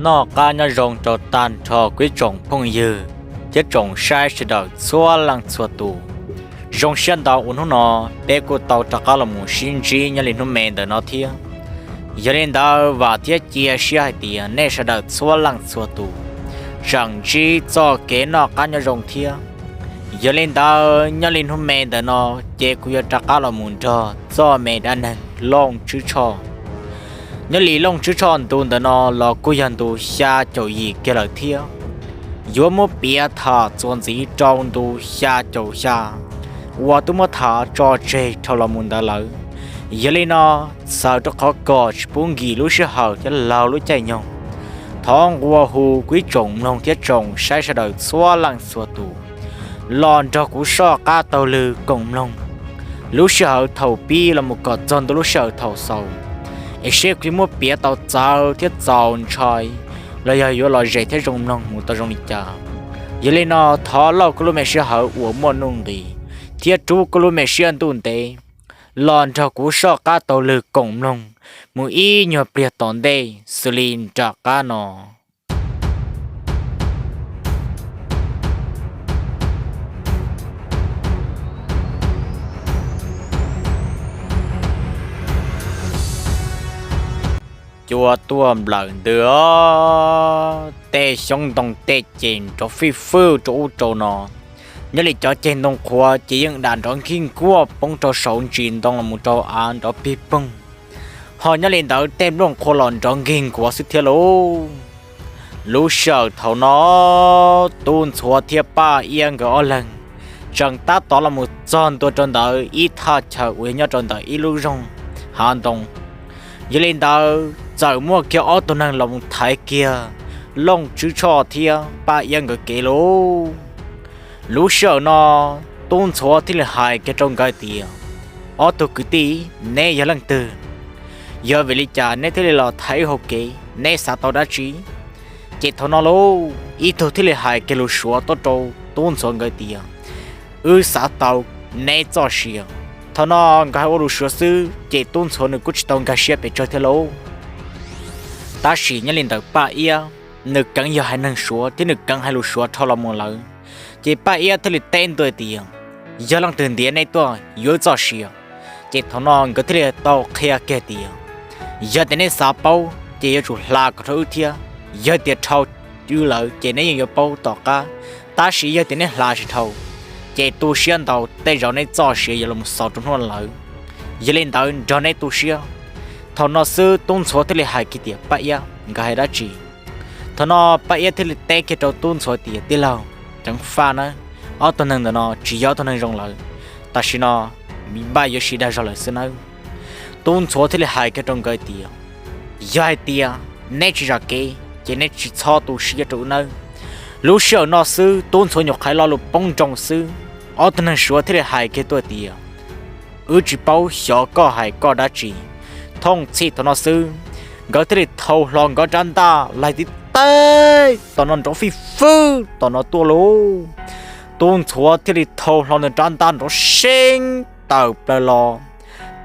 Noj qab nyob zoo rau tag nrho kuv ib tsoom phooj ywg thiab tsoom saib sawv daws txhua leej txhua tus. Zoo siab ntau uas hnub no peb kuj tau rov qab los mus sib ntsib nyob li hnub me ntawm no thiab. Yog li ntawd vam thiab cia siab hais tias nej sawv daws txhua leej txhua tus tseem ntsib txoj kev noj qab nyob zoo thiab. Yog li ntawd nyob li hnub me ntawm no ces kuv yuav rov qab los mus nrog txoj me dab neeg Looj Tswb Tshoj. Nyob li Looj Tswb Tshoj ntu ntawm no los kuj yog ntu xya caum yim kiag lawm thiab. Yuav muab piav tham txuas ntxiv rau ntu xya caum xya uas twb muab tham tso tseg dhau los mus ntawd lawm. Yog li no, txawm rau qhov kom tsis pub nkim lub sij hawm thiab laug lub caij nyoog, thov nqua hu kuv ib tsoom mloog thiab tsoom saib sawv daws txhua leej txhua tus los nrog kuv soj qab taug lw koom mloog lub sij hawm thaum pib los mus kom txog ntua lub sij hawm thaum xaus, es seb kuv yuav muab piav tau txawv thiab txaus ntshai los yog yuav lom zem thiab zoo mloog mus tau zoo li cas. Yog li no, thov lauj koj lub me sij hawm uas muaj nuj nqis thiab rub koj lub me siab ntuj ntev los nrog kuv soj qab taug lw koom mloog mus ib nyuag pliag tom ntej xws li nram qab no. Cua tuaj nplawm ntws os, tej xyoob ntoo tej ces nrov fij fwj rau ub rau no. Nyob li cov ceg ntoo qhuav ces yeej dam nrov nkig nkuaj poob rau saum ntsis ntoo los mus rau av nrov pig poog. Ho nyob li ntawd tej nplooj qhuav los nrov nkig nkuav xwb thiab lauj. Lub sij hawm thaum no, Tub Ntxhuav thiab Paj Iab nkawd ob leeg tseem tab tom los mus txog ntua rau ntawd ib thaj chaw uas yog nyob rau ntawm ib lub zoog hav ntoo. Yog li ntawd txawm muaj kiag ob tug neeg los mus thaiv kiag Looj Tswb Tshoj thiab Paj Iab nkawd kev lauj. Lub sij hawm no, Tub Ntxhuav thiaj li hais kiag rau nkawd tias, ob tug kwv tij, neb yog leej twg? Yog vim li cas neb thiaj li los thaiv wb hauv kev? Neb xav tau dab tsi? Ces thaum no lauj, ib tug thiaj li hais kiag lus Suav tuaj rau Tub Ntxhuav nkawd tias, wb xav tau neb txoj sia. Thaum no nkawd hais ua lus Suav xwb ces Tub Ntxhuav nws kuj tsis tau nkag siab pes tsawg thiab lauj. Tab sis nyob li ntawm Paj Iab, nws keev yog haiv neeg Suav thiab nws keev hais lus Suav dhau los mus lawm, ces Paj Iab thiaj li teb ntua tias, yog leej twg ntiav nej tuaj yuav wb txoj sia? Ces thaum no nkawd thiaj li tau qhia kiag tias, yog tias neb xav paub ces yuav tsum hla kom dhau wb thiab. Yog tias dhau wb lawm ces neb yeej yuav paub tom qab, tab sis yog tias neb hla tsis dhau ces tu siab ntau tej zaum neb txoj sia yuav los xaus rau hnub lawm. Yog li ntawd nrog neb tu siab. Thaum no xwb Tub Ntxhuav thiaj li hais kiag tias, Paj Iab, nkawd hais dab tsi? Thaum no Paj Iab thiaj li teb kiag rau Tub Ntxhuav tias, tij laug, ceev faj nawb, ob tug neeg ntawm no tsis yog ob tug neeg zoo lawm. Tam sim no npaj yuav sib dag zog lawm xwb nawb. Tub Ntxhuav thiaj li hais kiag rau nkawd tias, yog hais tias neb tsis zam kev ces neb tsis txhob tu siab rau wb nawb. Lub sij hawm no xwb Tub Ntxhuav nyuam qhuav lo lus poob nroos xwb, ob tug neeg Suav thiaj li hais kiag tuaj tias, wb tsis paub xyov koj hais koj dab tsi. Thooj txhij thaum no xwb, nkawd thiaj li thau hlo nkawd rab ntaj laig tib teg tom no nrov fij fwb tom no tuaj lauj. Tub Ntxhuav thiaj li thau hlo nws rab ntaj nrov seeb tawm plaws los.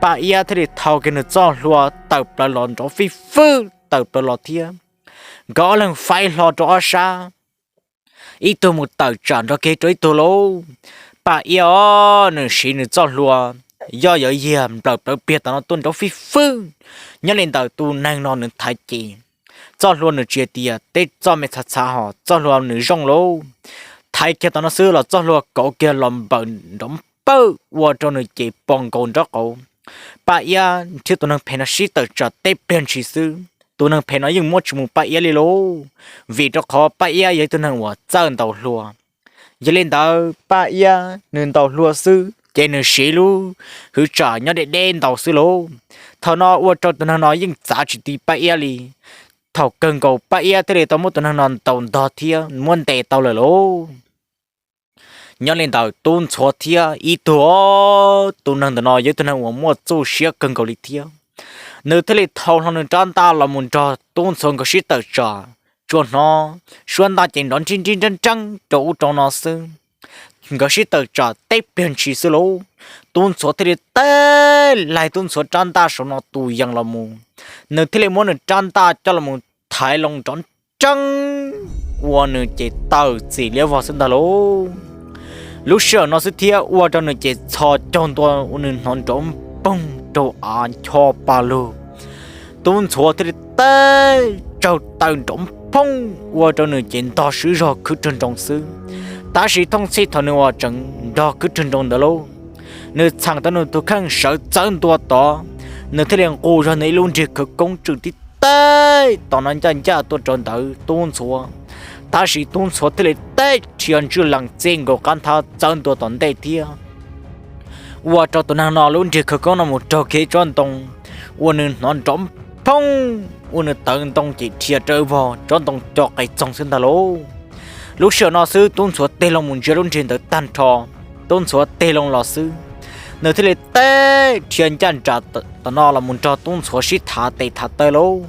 Paj Iab thiaj li thau kiag nws txoj hlua tawm plaws los nrov fij fwb tawm plaws los thiab. Nkawd ob leeg faib hlo rau ob sab, ib tug mus tawm tsam nrog kiag rau ib tug lauj. Paj Iab os, nws siv nws txoj hlua yoj yawv yiag nplawm plawv pliag tom no tuaj nrov fij fwb. Nyob li ntawm tus neeg no nws thaiv ces txoj hlua nws tsis tias tej txoj me txhav txhav hos txoj hlua nws zoo lauj. Thaiv kiag tom no xwb los txoj hlua kauv kiag los npawm nrov npawj ua rau nws ces poob nkaus nraub qaum. Paj Iab thiab tus neeg phem no sib tawm tsam teb pliag ntshis xwb, tus neeg phem no yeej muab tsis mus Paj Iab li lauj, vim rau qhov Paj Iab yog ib tug neeg uas txawj ntaus hlua. Yog li ntawd Paj Iab nws ntaus hlua xwb ces nws siv lub hwv tsam nyob deb deb ntaus xwb lauj. Thaum no ua rau tus neeg no yeej txav tsis ti Paj Iab li. Thaum kawg nkaus Paj Iab thiaj li tau muab tus neeg no ntaus ntog thiab muab ntes tau lawm lauj. Nyob li ntawd Tub Ntxhuav thiab ib tug, tus neeg ntawm no yog tus neeg uas muaj txuj siab kawg nkaus li thiab. Nws thiaj li thau hlo nws rab ntaj los mus nrog Tub Ntxhuav nkawd sib tawm tsam, tsuas hnov suab ntaj ces nrov nrib nrib nreeb nreeb rau ub rau no xwb. Nkawd sib tawm tsam teb pliag ntshis xwb lauj, Tub Ntxhuav thiaj li teb laig Tub Ntxhuav rab ntaj saum no tus yees los mus. Nws thiaj li muab nws rab ntaj coj los thaiv loo nrov tseeb, ua nws ces tawm txim liab vog xwb ntag lauj. Lub sij hawm no xwb thiab ua rau nws ces txhos caug ntua ua nws hnov nrov poog rau av ncho pa lug. Tub ntxhuav thiaj li teb tsaug taw nrov phooj ua rau nws ces ntog swb zog khwb rwg nroo xwb. Tab sis thooj txhij thaum nws uas tseem nrog khwb rwg nroo ntawd lauj, nws txheem tau nws tus kheej sawv txawv ntua tod, nws thiaj li nqus zog nws ib lub nrig khawv koob tswm tib teb tom no ncaj ncaj tuaj rau ntawd tub ntxhuav. Tab sis tub ntxhuav thiaj li teb rhia ntswj lees txij nkaus qab nthab txawv ntua tom ntej thiab ua rau tus neeg no lub nrig khawv koob no mus raug kiag tsob ntoo, ua nws hnov nrov phooj, ua nws tawv ntoo ces rhia rawv vog tsob ntoo co qe txoog xwb ntag lauj. Lub sij hawm no xwb tub ntxhuav tig loo mus ntsia lub nrig ntawd tag nrho, tub ntxhuav tig loo los xwb, nws thiaj li teb rhia ncaj nram tom no los mus nrog tub ntxhuav sib thav tes thav taw lauj.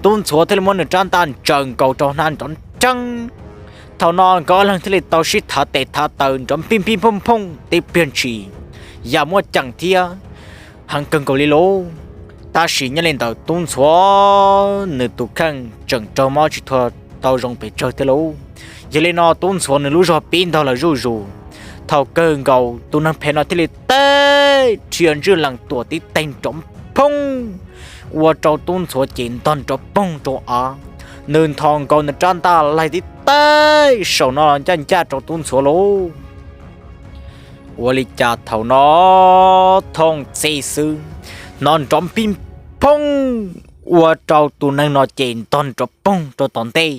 Tub ntxhuav thiaj li muab nws rab ntaj ntsaws nkaus rau hnab nrov nreeb. Thaum no nkawd ob leeg thiaj li tau sib thav tes thav taw nrov pij pij phooj phooj tib pliag ntshis, yam muaj ceem thiab heev kawg nkaus li lauj. Tab sis nyob li ntawd tub ntxhuav nws tus kheej tseem raug mob tsis tshua tau zoo pes tsawg thiab lauj. Yog li no tub ntxhuav nws lub zog pib ntog lawm zuj zus. Thaum kawg nkaus tus neeg phem no thiaj li teb rhia ntswj lees tuam tib teg nrov phooj, ua rau tub ntxhuav ces ntog nrov poog rau av. Nws nthos nkaus nws rab ntaj laig tib teg saum no los ncaj ncaj rau tub ntxhuav lauj. Ua li cas thaum no thooj txhij xwb, hnov nrov pij phooj, ua rau tus neeg no ces ntog nrov poog rau tom ntej.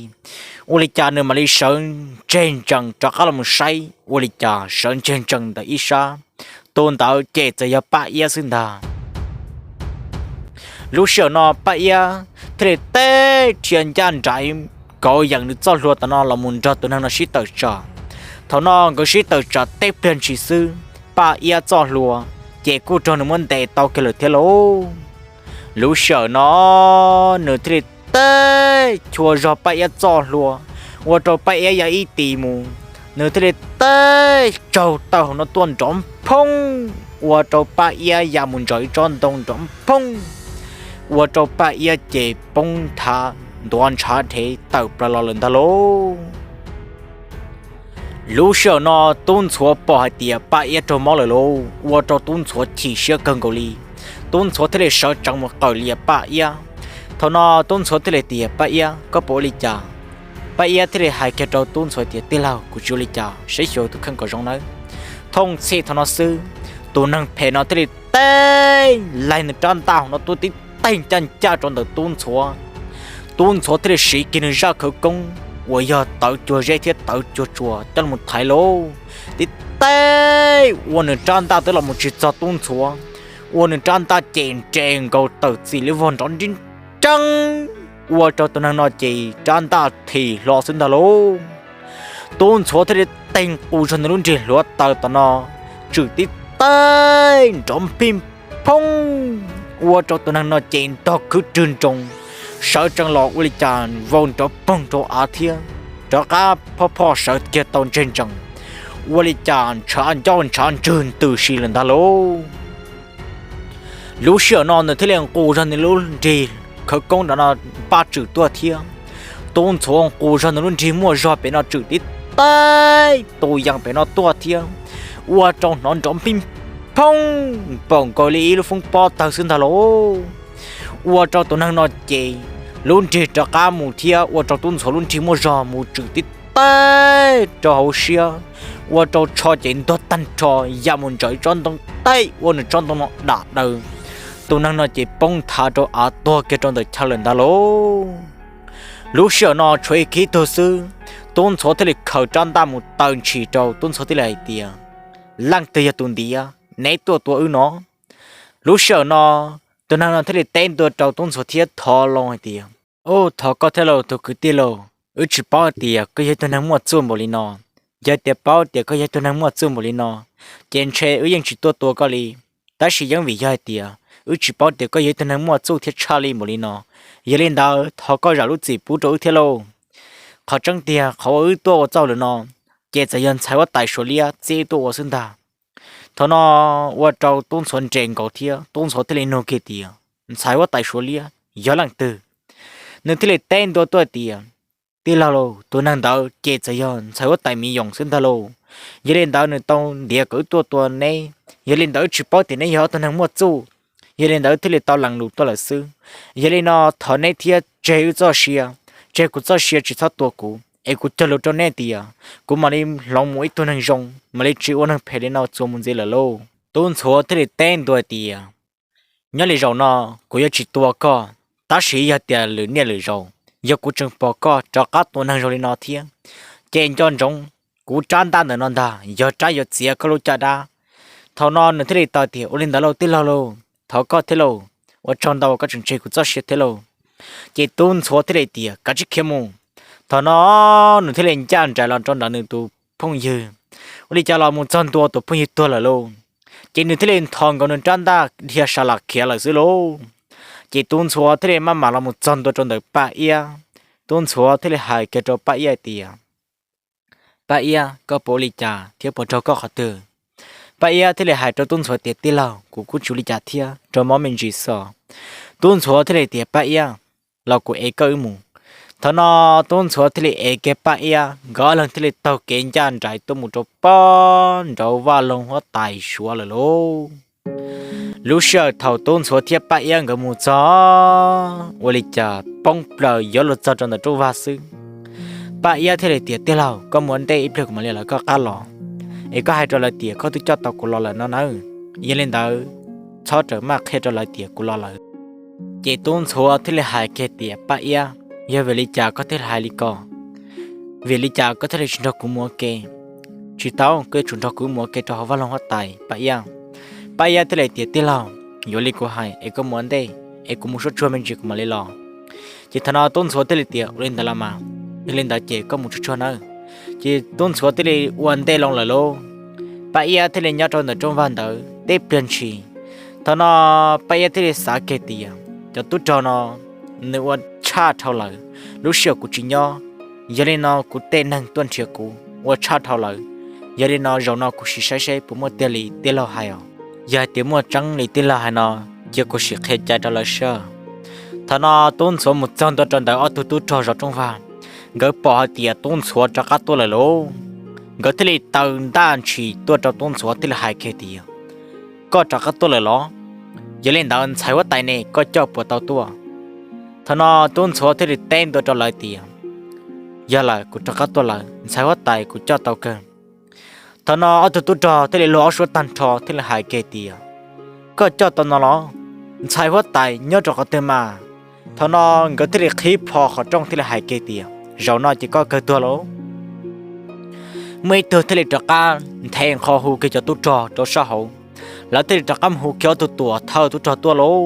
Ua li cas nws mam li sawv ntseg ntsees rov qab los mus saib, ua li cas sawv ntseg ntsees ntawm ib sab, tus ntawd ces txawm yog Paj Iab xwb ntag. Lub sij hawm no Paj Iab thiaj li teb rhia ncaj nraim kauv yeem nws txoj hlua tom no los mus nrog tus neeg no sib tawm tsam. Thaum no nkawd sib tawm tsam tib pliag ntshis xwb, Paj Iab txoj hlua ces kuj raug nws muab ntes tau kiag lawm thiab lauj. Lub sij hawm no nws thiaj li teb chua zog Paj Iab txoj hlua, ua rau Paj Iab ya ib tis mus. Nws thiaj li teb tsaug taw hauv no tuaj nrov phooj, ua rau Paj Iab ya mus ntsaws ib tsob ntoo nrov phooj, ua rau Paj Iab ces poob nthav ntuav ntshav dhev tawm plaws los lawm ntag lauj. Lub sij hawm no tub ntxhuav pom hais tias Paj Iab raug mob lawm lauj, ua rau tub ntxhuav chim siab kawg nkaus li. Tub ntxhuav thiaj li sawv tsees mus qawm lias Paj Iab. Thaum no tub ntxhuav thiaj li tias, Paj Iab, koj puas ua li cas? Paj Iab thiaj li hais kiag rau tub ntxhuav tias, Tij laug, kuv tsis ua li cas, saib xyuas tus kheej kom zoo nawb. Thooj txhij thaum no xwb, tus neeg phem no thiaj li teb laig nws rab ntaj hauv no tuaj tib teg ncaj ncaj rau ntawm tub ntxhuav. Tub ntxhuav thiaj li siv kiag nws zaj khawv koob uas yog tawv cuag zeb thiab tawv cuag tsua coj los thaiv lauj, tib teg ua nws rab ntaj twb los mus tsis txog tub ntxhuav, ua nws rab ntaj ces nres nkaus tawm txim li vog nrov nrib nreeb, ua rau tus neeg no ces rab ntaj thim hlo xwb ntag lauj. Tub ntxhuav thiaj li teg nqus zog nws lub nrig hluav taws tom no, tswm tib teg nrov pij phooj, ua rau tus neeg no ces ntog khwb rwg nroos, sawv tsees los ua li cas vau nrov poog rau av thiab rov qab phoj phoj sawv kiag tau ntseg ntsees, ua li cas ntshav ncauj ntshav ntswg ntws si lawm ntag lauj. Lub sij hawm no nws thiaj li nqus zog nws lub nrig khawv koob nram no npaj tswm tuaj thiab. Tub ntxhuav nqus zog nws lub nrig muaj zog pem no tswm tib teg tus yees pem no tuaj thiab, ua rau hnov nrov pij phooj npaum nkaus li ib lub foob pob tawg xwb ntag lauj. Ua rau tus neeg no ces lub nrig rov qab mus thiab ua rau tub ntxhuav lub nrig muaj zog mus tswm tib teg rau hauv siab, ua rau tsho ces ntuag tag nrho ya mus ntsaws tsob ntoo teb ua nws tsob ntoo no dam daws. Tus neeg no ces poob nthav rau av tuag kiag rau ntawm chaw lawm ntag lauj. Lub sij hawm no tshuav ib khib tug xwb, tub ntxhuav thiaj li khaws rab ntaj mus taw ntshis rau, tub ntxhuav thiaj li hais tias, Leej twg yog tus ntiav neb tuaj tua wb no? Lub sij hawm no tus neeg no thiaj li teb ntua rau tub ntxhuav thiab thov loo hais tias, Ub, thov koj thiab lauj tus kwv tij lauj, wb tsis paub hais tias koj yog ib tug neeg muaj txuj npaum li no. Yog tias paub tias koj yog ib tug neeg muaj txuj npaum li no, ces ntshe wb yeej tsis tuaj tua koj li. Tab sis yeej vim yog hais tias wb tsis paub tias koj yog ib tug neeg muaj txuj thiab tshaj lij npaum li no, yog li ntawd thov koj zam lub txim pub rau wb thiab lauj. Qhov tseeb tiag qhov uas wb tuaj ua txuj lawm no, ces txawm yog ntxhais huab tais Suav liab txib wb tuaj ua xwb ntag. Thaum no ua rau tub ntxhuav nres nkaus thiab tub ntxhuav thiaj li nug kiag tias, Ntxhais huab tais Suav liab yog leej twg? Nws thiaj li teb ntua tuaj tias, Tij laug lauj, tus neeg ntawd ces txawm yog ntxhais huab tais Miv Yoos xwb ntag lauj. Yog li ntawd nws tau ntiav kom wb tuaj tua neb, yog li ntawd wb tsis paub tias neb yog ob tug neeg muaj txuj. Yog li ntawd wb thiaj li tau lees lus tuaj lawm xwb. Yog li no thov neb thiab tseg wb txoj sia, tseg kuv txoj sia tsis txhob tua kuv, es kuv cog lus rau neb tias kuv mam li hloov mus ib tug neeg zoo, mam li tsis ua neeg phem li no txuas mus ntxiv lawm lauj. Tub ntxhuav thiaj li teb ntua tias, nyob li zaum no kuv yuav tsis tua koj, tab sis yog tias lwm niaj lwm zaus yog kuv tseem pom koj rov qab tua neeg zoo li no thiab, ces nco ntsoov kuv rab ntaj ntawm no ntag yog rab yuav txiav koj lub caj dab. Thaum no nws thiaj li tau tias, ua li ntawd lauj tij laug lauj, thov koj thiab lauj, ua tsaug ntau koj tseem tseg kuv txoj sia thiab lauj. Ces tub ntxhuav thiaj li tias, kav tsij khiav mus. Thaum no nws thiaj li ncaj nraim los rau ntawm nws tus phooj ywg, ua li cas los mus txog ntua tus phooj ywg tuag lawm lauj. Ces nws thiaj li nthos nkaus nws rab ntaj dhia sa las khiav lawm xwb lauj. Ces tub ntxhuav thiaj li maj mam los mus txog ntua rau ntawm Paj Iab. Tub ntxhuav thiaj li hais kiag rau Paj Iab tias, Paj Iab, koj puas ua li cas thiab puas raug koj qhov twg? Paj Iab thiaj li hais rau tub ntxhuav tias, tij laug, kuv kuj tsis ua li cas thiab, raug mob me ntsis xwb. Tub ntxhuav thiaj li tias, Paj Iab, los kuv ev koj wb mus. Thaum no tub ntxhuav thiaj li ev kiag Paj Iab, nkawd ob leeg thiaj li taug kev ncaj nraim tuaj mus rau pem nraud vaj loog huab tais Suav lawm lauj. Lub sij hawm thaum tub ntxhuav thiab Paj Iab nkawd mus txog, ua li cas poob plaws yuav luag txog rau ntawm rooj vag xwb. Paj Iab thiaj li tias, tij laug, koj mus ua ntej ib pliag kuv mam li lawv koj qab los, es koj hais rau lawv tias koj twb coj tau kuv los lawm no nawb. Yog li ntawd txhob rawm maj qhia rau lawv tias kuv los lawm. Ces tub ntxhuav thiaj li hais kiag tias, Paj Iab, yog vim li cas koj thiaj li hais li ko? Vim li cas koj thiaj li tsis nrog kuv mus ua ke? Tsis tau, koj yuav tsum nrog kuv mus ua ke rau hauv vaj loog huab tais Paj Iab. Paj Iab thiaj li tias, tij laug, yuav li kuv hais es koj mus ua ntej, es kuv mus suab tsuag me ntsis kuv mam li los. Ces thaum no tub ntxhuav thiaj li tias, ua li ntawd los mas, yog li ntawd ces koj mus tsuag tsuag nawb. Ces tub ntxhuav thiaj li ua ntej loo lawm lauj. Paj Iab thiaj li nyob rau ntawm rooj vag ntawd tib pliag ntshis. Thaum no Paj Iab thiaj li xav kiag tias, cov tub rog no nws ua tshaj dhau lawm, lub sij hawm kuv tsis nyob, yog li no kuv tej neeg tuaj nrhiav kuv ua tshaj dhau lawm. Yog li no zaum no kuv sim saib saib puas muaj tiag li tij laug hais os. Yog hais tias muaj tseeb li tij laug hais no, cia kuv sim qhia cai rau lawv saib. Thaum no tub ntxhuav mus txog ntua rau ntawm ob tug tub rog zov rooj vag, nkawd pom hais tias tub ntxhuav rov qab tuaj lawm lauj. Nkawd thiaj li taw ntaj ntshis tuaj rau tub ntxhuav thiaj li hais kiag tias, koj rov qab tuaj lawm los? Yog li ntawd ntxhais huab tais ne koj coj puas tau tuaj? Thaum no tub ntxhuav thiaj li teb ntua rau lawv tias, yog lawm, kuv rov qab tuaj lawm, ntxhais huab tais kuv coj tau kawg. Thaum no ob tug tub rog thiaj li luag ob suab tag nrho thiaj li hais kiag tias, koj coj tau no los? Ntxhais huab tais nyob rau qhov twg mas? Thaum no nkawd thiaj li qhib plho qhov rooj thiaj li hais kiag tias, zaum no ces koj kawg tuag lauj. Muaj ib tug thiaj li rov qab nthe nqho hu kiag cov tub rog rau sab hauv, lawv thiaj li rov qab mus hu kiag ob tug tuam thawj tub rog tuaj lauj.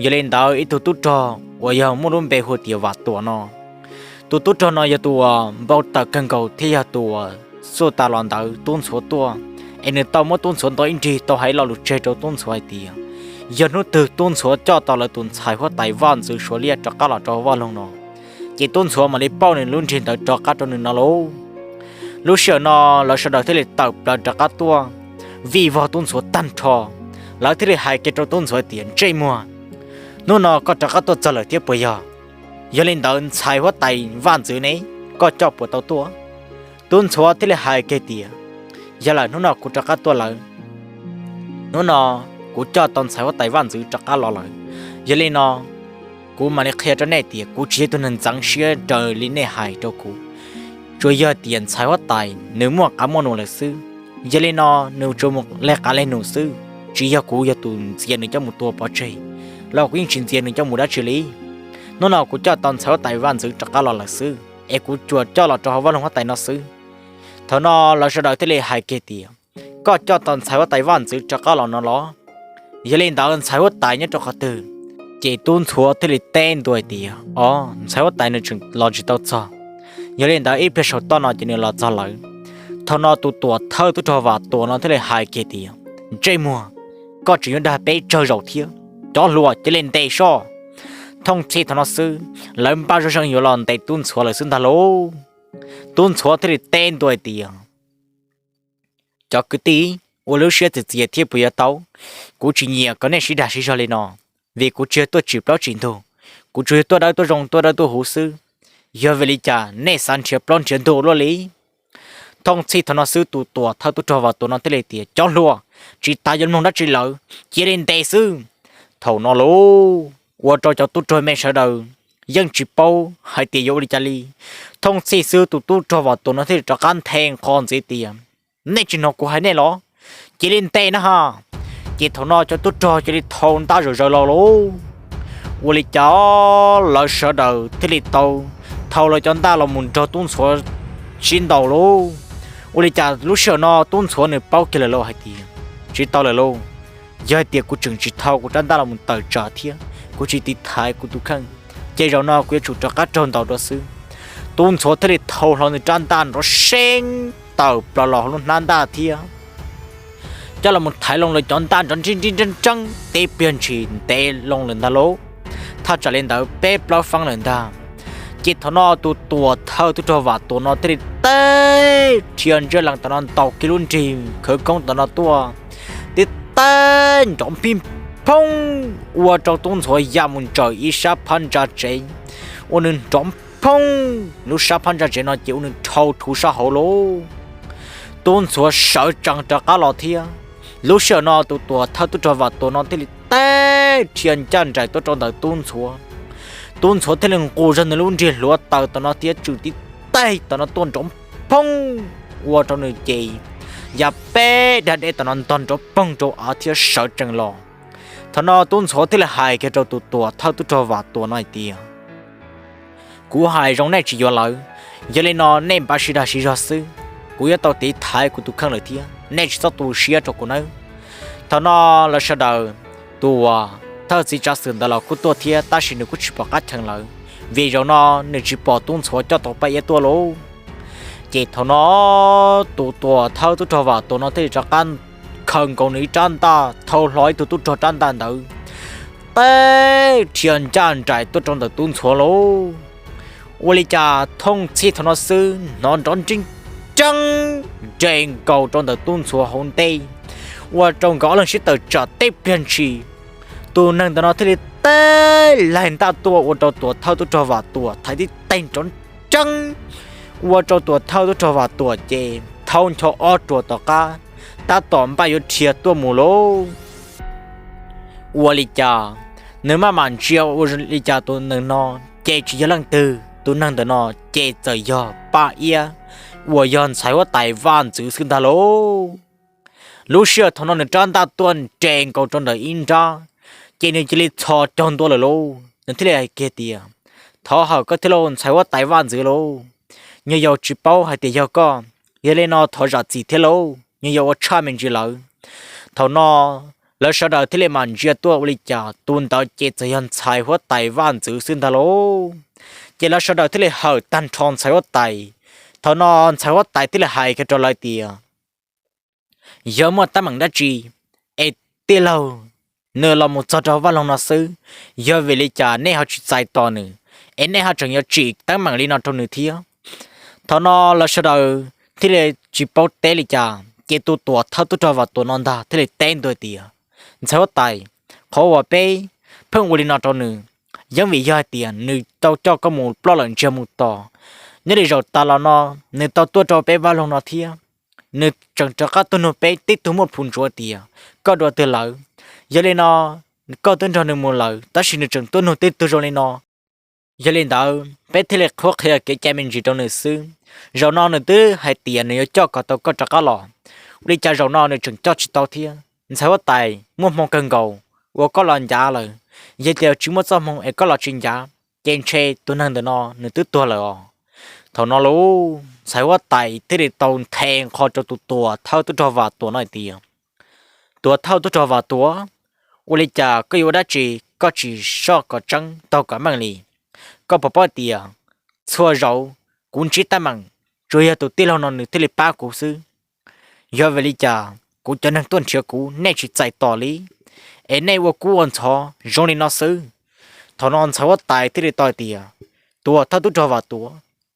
Yog li ntawd ib tug tub rog uas yog muaj lub npe hu tias Vam Tuam no, tus tub rog no yog tus uas npau taws kawg nkaus thiab yog tus uas xuj tas los ntawd tub ntxhuav tuaj, es nws tau muab tub ntxhuav ntaus ib nrig tau hais lo lus tseg rau tub ntxhuav hais tias, yog hnub twg tub ntxhuav coj tau lawv tus ntxhais huab tais vaj ntxwv Suav Liaj rov qab los rau vaj loog no, ces tub ntxhuav mam li pauj nws lub nrig ntawd rov qab rau nws no lauj. Lub sij hawm no lawv sawv daws thiaj li tawm plaws rov qab tuaj vij vog tub ntxhuav tag nrho. Lawv thiaj li hais kiag rau tub ntxhuav tias, ntsej muag, hnub no koj rov qab tuaj txog lawm thiab puas yog? Yog li ntawd ntxhais huab tais vaj ntxwv ne, koj coj puas tau tuaj? Tub ntxhuav thiaj li hais kiag tias, yog lawm, hnub no kuv rov qab tuaj lawm. Hnub no kuv coj tau ntxhais huab tais vaj ntxwv rov qab los lawm. Yog li no kuv mam li qhia rau nej tias kuv tsis yog tus neeg ntxeev siab raws li nej hais rau kuv, tsuas yog tias ntxhais huab tais nws muaj qav muaj num lawm xwb. Yog li no nws tsuas mus leg qav leg num xwb, tsis yog kuv yog tus ntxias nws coj mus tua pov tseg, los kuv yeej tsis ntxias nws coj mus dab tsi li. Hnub no kuv coj tau ntxhais huab tais vaj ntxwv rov qab los lawm xwb, es kuv tsuas coj los rau hauv vaj loog huab tais no xwb. Thaum no lawv sawv daws thiaj li hais kiag tias, koj coj tau ntxhais huab tais vaj ntxwv rov qab los no los? Yog li ntawd ntxhais huab tais nyob rau qhov twg? Ces tub ntxhuav thiaj li teb ntua hais tias, o, ntxhais huab tais nws tseem los tsis tau txog. Yog li ntawd ib pliag saum toj no ces nws los txog lawm. Thaum no tus tuam thawj tub rog Vam Tuam no thiaj li hais kiag tias, ntsej muag, koj tseem yuav dag peb tsawg zaus thiab? Cov hluas, cia li ntes soj. Thooj txhij thaum no xwb lawv npaj zoo zoo yuav los ntes tub ntxhuav lawm xwb ntag lauj. Tub ntxhuav thiaj li teb ntua hais tias, cov kwv tij, ua lub siab txias txias thiab puas yuav tau? Kuv tsis nyiam kom nej sib dag sib zog li no, vim kuv tsis yog tuaj tsim plaub tsim ntug, kuv tsuas yog tuaj dawb tuaj zoo tuaj dawb tuaj huv xwb. Yog vim li cas nej xav nrhiav plaub nrhiav ntug luaj li? Thooj txhij thaum no xwb tus tuam thawj tub rog Vam Tuam no thiaj li tias, Cov hluas, tsis tas yuav mloog dab tsi lawm, cia li ntes xwb. Thaum no lauj, ua rau cov tub rog me sawv daws yeej tsis paub hais tias yuav ua li cas li. Thooj txhij xwb tus tub rog Vam Tuam no thiaj li rov qab nthe nqho ntxiv tias, Nej tsis hnov kuv hais nej los? Cia li ntes na ha. Ces thaum no cov tub rog cia li thau ntaj zom zaws los lauj. Ua li cas lawv sawv daws thiaj li tau thau lawv cov ntaj los mus nrog tub ntxhuav sib ntaus lauj. Ua li cas lub sij hawm no tub ntxhuav nws paub kiag lawm lauj hais tias, Tsis tau lawm lauj, yog hais tias kuv tseem tsis thau kuv rab ntaj los mus tawm tsam thiab kuv tsis tiv thaiv kuv tus kheej, ces zaum no kuv yuav tsum rov qab raug ntaus dua xwb. Tub ntxhuav thiaj li thau hlo nws rab ntaj nrov seeb tawm plaws los hauv lub hnab ntaj thiab coj los thaiv loo lawv cov ntaj nrov nrib nrib nreeb nreeb teb pliag ntshis ntev loo lawm ntag lauj. Thaj tsam li ntawd peb plaub feeb lawm ntag. Ces thaum no tus tuam thawj tub rog Vam Tuam no thiaj li teb rhia ntsej lees tam no ntaus kiag lub nrig khawv koob tam no tuaj, tib teb nrov npij phooj, ua rau tub ntxhuav ya mus ntsaws ib sab phab ntsa tsev, ua nws nrov phooj. Lub sab phab ntsa tsev no ces ua nws dhau rhuv sab hauv lauj. Tub ntxhuav sawv tsees rov qab los thiab. Lub sij hawm no tus tuam thawj tub rog Vam Tuam no thiaj li teb rhia ncaj nraim tuaj rau ntawm tub ntxhuav. Tub ntxhuav thiaj li nqus zog nws lub nrig hluav taws tam no thiab tswm tib teg tam no tuaj nrov phooj, ua rau nws ces ya peb dag deb tam no ntog nrov poog rau av thiab sawv tsees los. Thaum no tub ntxhuav thiaj li hais kiag rau tus tuam thawj tub rog Vam Tuam no hais tias, Kuv hais zoo nej tsis yuav lawv, yog li no nej npaj sib dag sib zog xwb, kuv yuav tau tiv thaiv kuv tus kheej lawm thiab, nej tsis txhob tu siab rau kuv nawb. Thaum no lawv sawv daws, tus uas thawj txiv tsav xwm ntawd los kuj tuaj thiab tab sis nws kuj tsis pom qab cheem lawv, vim zaum no nws tsis pom tub ntxhuav coj tau Paj Iab tuaj lauj. Ces thaum no tus tuam thawj tub rog Vam Tuam no thiaj li rov qab khaws nkaus nws ib rab ntaj, thau hlo ib tug tub rog rab ntaj ntawd, teb rhia ncaj nraim tuaj rau ntawm tub ntxhuav lauj. Ua li cas thooj txhij thaum no xwb hnov nrov nrib nreeb nres nkaus rau ntawm tub ntxhuav hauv ntej, ua rau nkawd ob leeg sib tawm tsam teb pliag ntshis. Tus neeg ntawm no thiaj li teb laig ntaj tuaj ua rau tuam thawj tub rog Vam Tuam thaiv tib teg nrov nreeb, ua rau tuam thawj tub rog Vam Tuam ces thau ncho ob ruam tom qab, tab tom npaj yuav dhia tuaj mus lauj. Ua li cas nws maj mam ntsia ua li cas tus neeg no ces tsis yog leej twg, tus neeg ntawm no ces txawm yog Paj Iab uas yog ntxhais huab tais vaj ntxwv xwb ntag lauj. Lub sij hawm thaum no nws rab ntaj tuaj nres nkaus rau ntawm ib nrab, ces nws cia li txhos caug ntua lawm lauj. Nws thiaj li hais kiag tias, Thov hawm koj thiab lauj ntxhais huab tais vaj ntxwv lauj, nyuag yaus tsis paub hais tias yog koj, yog li no thov zam txim thiab lauj, nyuag yaus ua tshaj me ntsis lawm. Thaum no lawv sawv daws thiaj li mam ntsia tuaj ua li cas tus ntawd ces txawm yog ntxhais huab tais vaj ntxwv xwb ntag lauj. Ces lawv sawv daws thiaj li hawm tag nrho ntxhais huab tais. Thaum no ntxhais huab tais thiaj li hais kiag rau lawv tias, Yog muaj teeb meem dab tsi es tij laug nws los mus txog rau vaj loog no xwb, yog vim li cas nej ho tsis txais tos nws, es nej ho tseem yuav tsim teeb meem li no rau nws thiab? Thaum no lawv sawv daws thiaj li tsis paub teb li cas, ces tus tuam thawj tub rog Vam Tuam no ntag thiaj li teb ntua tias, Ntxhais huab tais, qhov uas peb pheej ua li no rau nws, yeej vim yog hais tias nws tau coj koj mus ploj lawm ntsiag mus to. Nyob li zaum tas los no nws tau tuaj rau peb vaj loog no thiab, nws tseem rov qab tuaj nug peb tib tug muaj plhus ntsuav tias koj dua twg lawm. Yog li no koj twb nrog nws mus lawm tab sis nws tseem tuaj nug tib tug zoo li no. Yog li ntawd peb thiaj li qhuab qhia kev cai me ntsis rau nws xwb. Zaum no nws twb hais tias nws yuav coj kom tau koj rov qab los, ua li cas zaum no nws tseem coj tsis tau thiab? Ntxhais huab tais, muaj hmoo kawg nkaus uas koj los ncav lawm. Yog tias tsis muaj txoj hmoo es koj los tsis ncav, ces ntshe tus neeg ntawm no nws twb tuag lawm os. Thaum no lauj, ntxhais huab tais thiaj li tau nthe nqho rau tus tuam thawj tub rog Vam Tuam no hais tias, Tuam thawj tub rog Vam Tuam, ua li cas koj yuav ua dab tsi koj tsis soj kom tseeb taug kom meej li? Koj puas paub tias txhua zaus kuv ntsib teeb meem, tsuas yog tus tij laug no nws thiaj li pab kuv xwb. Yog vim li cas kuv cov neeg tuaj nrhiav kuv nej tsis txais tos li, es nej ua kub ua ntxhov zoo li no xwb? Thaum no ntxhais huab tais thiaj li tau hais tias, Tuam thawj tub rog Vam Tuam,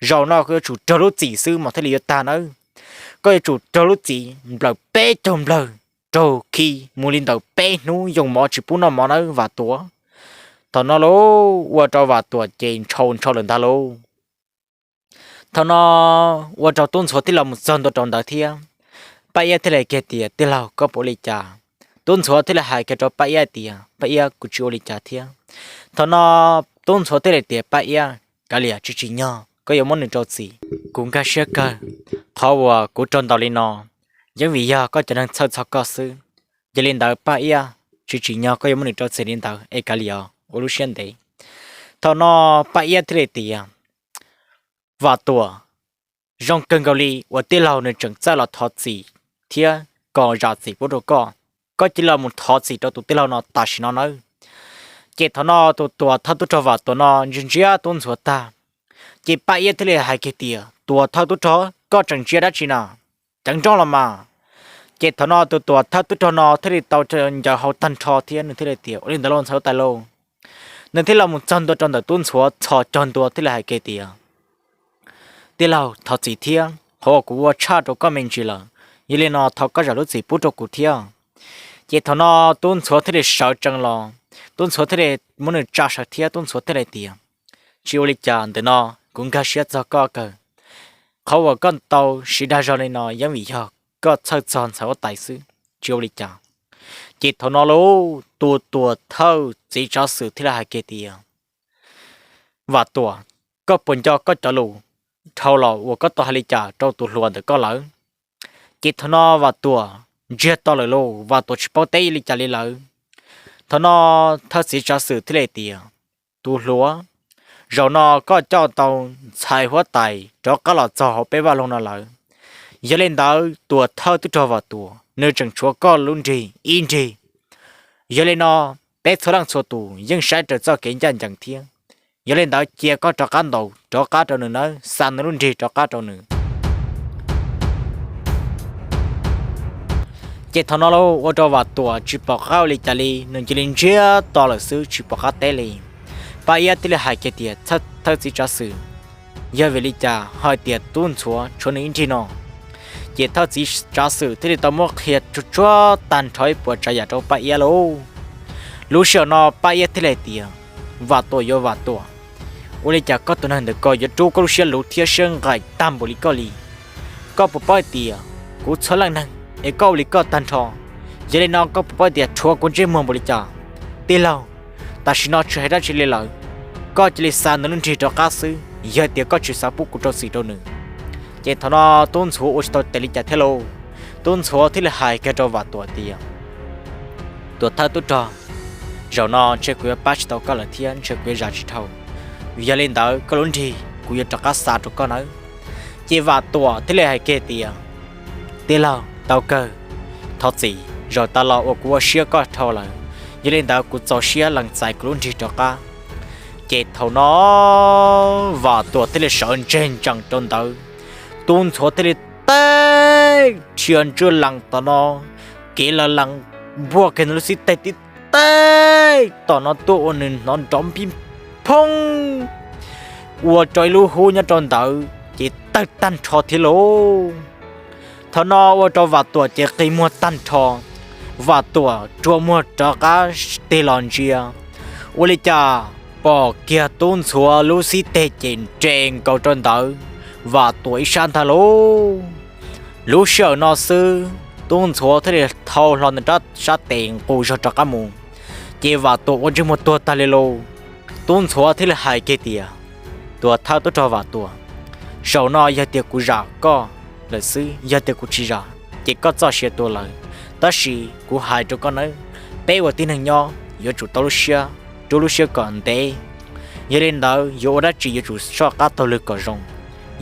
zaum no koj yuav tsum raug lub txim xwb mas thiaj li yuav tag nawb. Koj yuav tsum raug lub txim nplawm peb caug nplawg, raug khi mus li ntawm peb hnub yoo mov tsis pub noj mov nawb Vam Tuam. Thaum no lauj, ua rau Vam Tuam ces ntshau ntshau lawm ntag lauj. Thaum no ua rau tub ntxhuav thiaj los mus txog ntua rau ntawd thiab. Paj Iab thiaj li kiag tias, Tij laug, koj puas ua li cas? Tub ntxhuav thiaj li hais kiag rau Paj Iab tias, Paj Iab, kuv tsis ua li cas thiab. Thaum no tub ntxhuav thiaj li tias, Paj Iab, kav liam, tsis tsim nyog koj yuav muab nws rau txim. Kuv nkag siab kawg, qhov uas kuv raug ntaus li no yeej vim yog koj cov neeg txhawj txog koj xwb. Yog li ntawd Paj Iab, tsis tsim nyog koj yuav muab nws rau txim li ntawd es kav liam, ua lub siab ntev. Thaum no Paj Iab thiaj li tias, Vam Tuam, zoo kawg nkaus li uas tij laug nws tseem txawj los thov txim thiab kom zam txim pub rau koj. Koj cia li los mus thov txim rau tus tij laug no tam sim no nawb. Ces thaum no tus tuam thawj tub rog Vam Tuam no ntsia ntsia tub ntxhuav tag, ces Paj Iab thiaj li hais kiag tias, Tuam thawj tub rog, koj tseem ntsia dab tsi na? Ceev nrooj los mas. Ces thaum no tus tuam thawj tub rog no thiaj li tau ncaws hau tag nrho thiab nws thiaj li tias, Ua li ntawd los ntxhais huab tais lauj. Nws thiaj los mus txog ntua rau ntawm tub ntxhuav txhos caug ntua thiaj li hais kiag tias, Tij laug, thov txim thiab, qhov uas kuv ua tshaj rau koj me ntsis lawm, yog li no thov koj zam lub txim pub rau kuv thiab. Ces thaum no tub ntxhuav thiaj li sawv tsees los, tub ntxhuav thiaj li muab nws tsa sawv thiab tub ntxhuav thiaj li tias, Tsis ua li cas, ntawm no kuv nkag siab txog koj kawg. Qhov uas koj tau siv dag zog li no yeej vim yog koj txhawj txog ntxhais huab tais xwb, tsis ua li cas. Ces thaum no lauj, tus tuam thawj txiv tsav xwm thiaj li hais kiag tias, Vam Tuam, koj puas nco koj cov lus dhau los uas koj tau hais li cas rau tus hluas ntawm koj lawm? Ces thaum no Vam Tuam ntsiag to lawm lauj, Vam Tuam tsis paub teb li cas li lawm. Thaum no thawj txiv tsav xwm thiaj li tias, Tus hluas, zaum no koj coj tau ntxhais huab tais rov qab los txog hauv peb vaj loog no lawm. Yog li ntawd tuam thawj tub rog Vam Tuam nws tseem tshuav koj lub nrig ib nrig. Yog li no peb txhua leej txhua tus yeej saib raws txoj kev ncaj ncees thiab. Yog li ntawd cia koj rov qab ntaus rov qab rau nws nawb, xa nws lub nrig rov qab rau nws. Ces thaum no lauj, ua rau Vam Tuam tsis pom qab ua li cas li, nws cia li ntsiag to lawm xwb tsis pom qab teb li. Paj Iab thiaj li hais kiag tias, Thawj txiv tsav xwm, yog vim li cas ho hais tias tub ntxhuav tshuav nws ib nrig no? Ces thawj txiv tsav xwm thiaj li tau muab qhia tsuag tsuag tag nrho ib puas tsav yam rau Paj Iab lauj. Lub sij hawm no Paj Iab thiaj li hais tias, Vam Tuam yuav Vam Tuam, ua li cas koj tus neeg ntawm ko yuav rub koj lub siab luv thiab siab nqaim tag npaum li koj li? Koj puas paub hais tias kuv txhua leej neeg es koj ua li koj tag nrho? Yog li no koj puas paub hais tias rhuav kuv ntsej muag npaum li cas? Tij laug, tam sim no tsis hais dab tsi li lawm, koj cia li xa nws lub nrig rov qab xwb, yog tias koj tsis xav pub kuv rau txim rau nws. Ces thaum no tub ntxhuav ua tsis tau tes li cas thiab lauj, tub ntxhuav thiaj li hais kiag rau Vam Tuam tias, Tuam thawj tub rog, zaum no ntshe kuv yuav pab tsis tau koj lawm thiab ntshe kuv yuav zam tsis dhau. Yog li ntawd koj lub nrig kuv yuav rov qab xa rau koj nawb. Ces Vam Tuam thiaj li hais kiag tias, Tij laug, tau kawg, thov txim, zaum tas los uas kuv ua siab koj dhau lawm, yog li ntawd kuv txaus siab lees txais kuv lub nrig rov qab. Ces thaum no Vam Tuam thiaj li sawv ntseg ntsees rau ntawd, tub ntxhuav thiaj li teb rhia ntswj lees tom no, kev lav lees npuaj kiag nws lub xib teg tib teg tom no tuaj ua nws hnov nrov npij phoob, ua rau ib lub hub nyob rau ntawd ces tawg tag nrho thiab lauj. Thaum no ua rau Vam Tuam ces qi muag tag nrho, Vam Tuam rua muag rov qab tig los ntsia, ua li cas pom kiag tub ntxhuav lub xib teg ces nres nkaus rau ntawd Vam Tuam ib sab ntag lauj. Lub sij hawm no xwb tub ntxhuav thiaj li thau hlo nws rab sab tes nqus zog rov qab mus, ces Vam Tuam ua ntsej muag tuag tag li lauj. Tub ntxhuav thiaj li hais kiag tias, Tuam thawj tub rog Vam Tuam, zaum no yog tias kuv zam koj lawm xwb, yog tias kuv tsis zam ces koj txoj sia tuag lawm. Tab sis kuv hais rau koj nawb, peb ua tib neeg nyob yuav tsum tau lub siab, rub lub siab kom ntev. Yog li ntawd yuav ua dab tsi yuav tsum soj qab taug lw kom zoo.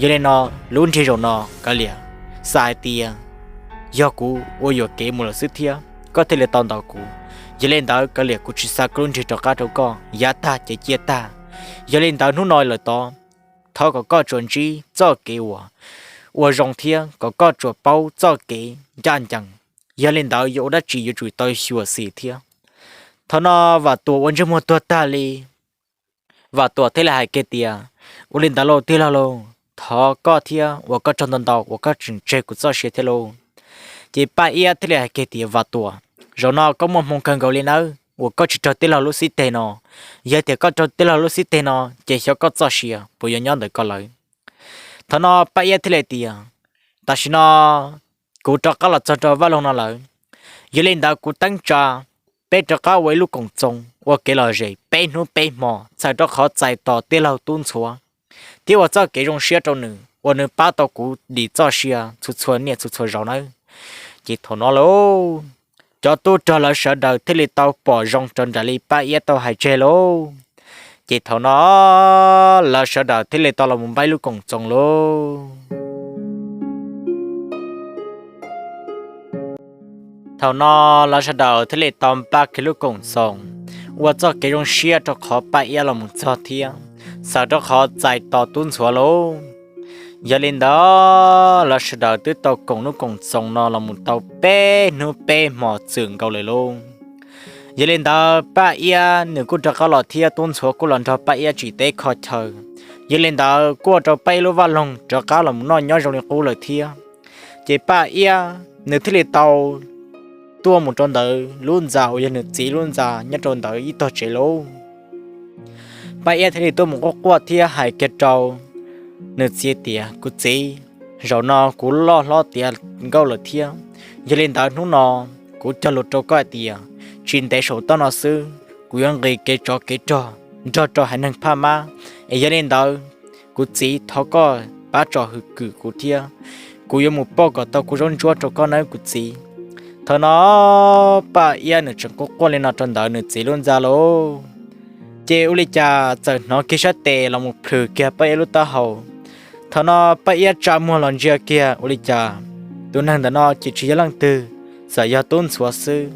Yog li no lub nrig zaum no kav liam, xav hais tias yog kuv ua yuam kev mus lawm xwb thiab koj thiaj li tau ntaus kuv. Yog li ntawd kav liam kuv tsis xa koj lub nrig rov qab rau koj, yav tag ces cia tag. Yog li ntawd hnub no lawm tod, thov kom koj tsuas ntsib txoj kev uas ua zoo thiab kom koj tsuas paub txoj kev ncaj ncees. Yog li ntawd yuav ua dab tsi yuav tsum tau xyuam xim thiab. Thaum no Vam Tuam ua ntsej muag tuag tag li, Vam Tuam thiaj li hais kiag tias, Ua li ntawd lauj tij laug lauj, thov koj thiab uas koj tsaug ntau ntau uas koj tseem tseg kuv txoj sia thiab lauj. Ces Paj Iab thiaj li hais kiag tias, Vam Tuam, zaum no koj muaj hmoo kawg nkaus li nawb uas koj tsis raug tij laug lub xib teg no. Yog tias koj raug tij laug lub xib teg no ces xyov koj txoj sia puas yuav nyob ntawm koj lawm. Thaum no Paj Iab thiaj li tias, tam sim no kuv rov qab los txog rau vaj loog no lawm, yog li ntawd kuv teeb tsa peb rov qab ua ib lub koom txoos ua kev lom zem peb hnub peb hmo txhawm rau qhov txais tos tij laug Tub Ntxhuav thiab ua txoj kev zoo siab rau nws uas nws pab tau kuv dim txoj sia txhua txhua niaj txhua txhua zaus nawb. Ces thaum no lauj, cov tub rog lawv sawv daws thiaj li tau pom zoo raws nraim li Paj Iab tau hais tseg lauj. Ces thaum no lawv sawv daws thiaj li tau los mus npaj ib lub koom txoos lauj. Thaum no lawv sawv daws thiaj li tau npaj kiag lub koom txoos ua txoj kev zoo siab rau qhov Paj Iab los mus txog thiab txhawm rau qhov txais tos Tub Ntxhuav lauj. Yog li ntawd lawv sawv daws twb tau koom lub koom txoos no los mus tau peb hnub peb hmo txwm nkaus lawm lauj. Yog li ntawd Paj Iab nws kuj rov qab los thiab Tub Ntxhuav kuj los nrog Paj Iab tsim teb kho chaw. Yog li ntawd kuj ua rau Paj Iab lub vaj loog rov qab los mus noj nyob zoo li qub lawm thiab. Ces Paj Iab nws thiaj li tau tuaj mus rau ntawd lub ntxa uas yog nws txiv lub ntxa nyob rau ntawd ib tog tsev lauj. Paj Iab thiaj li tuaj mus quaj quaj thiab hais kiag rau nws txiv tias, kuv txiv, zaum no kuv loj hlob tiav nkauj lawm thiab, yog li ntawd hnub no kuv cog lus rau koj hais tias tsis ntev saum toj no xwb kuv yuav nqis kev tsov kev rog nrog rau haiv neeg Phaj Mab, es yog li ntawd kuv txiv thov koj pab tso hwm kuv thiab, kuv yuav mus pauj kom tau kuv zaub ntsuab rau koj nawb kuv txiv. Thaum no Paj Iab nws tseem quaj quaj li no rau ntawd nws txiv lub ntxa lauj, ces ua li cas txawm hnov kiag sab tes los mus plhws kiag Paj Iab lub taub hau. Thaum no Paj Iab tsa muag los ntsia kiag ua li cas tus neeg ntawm no ces tsis yog leej twg, txawm yog Tub Ntxhuav xwb.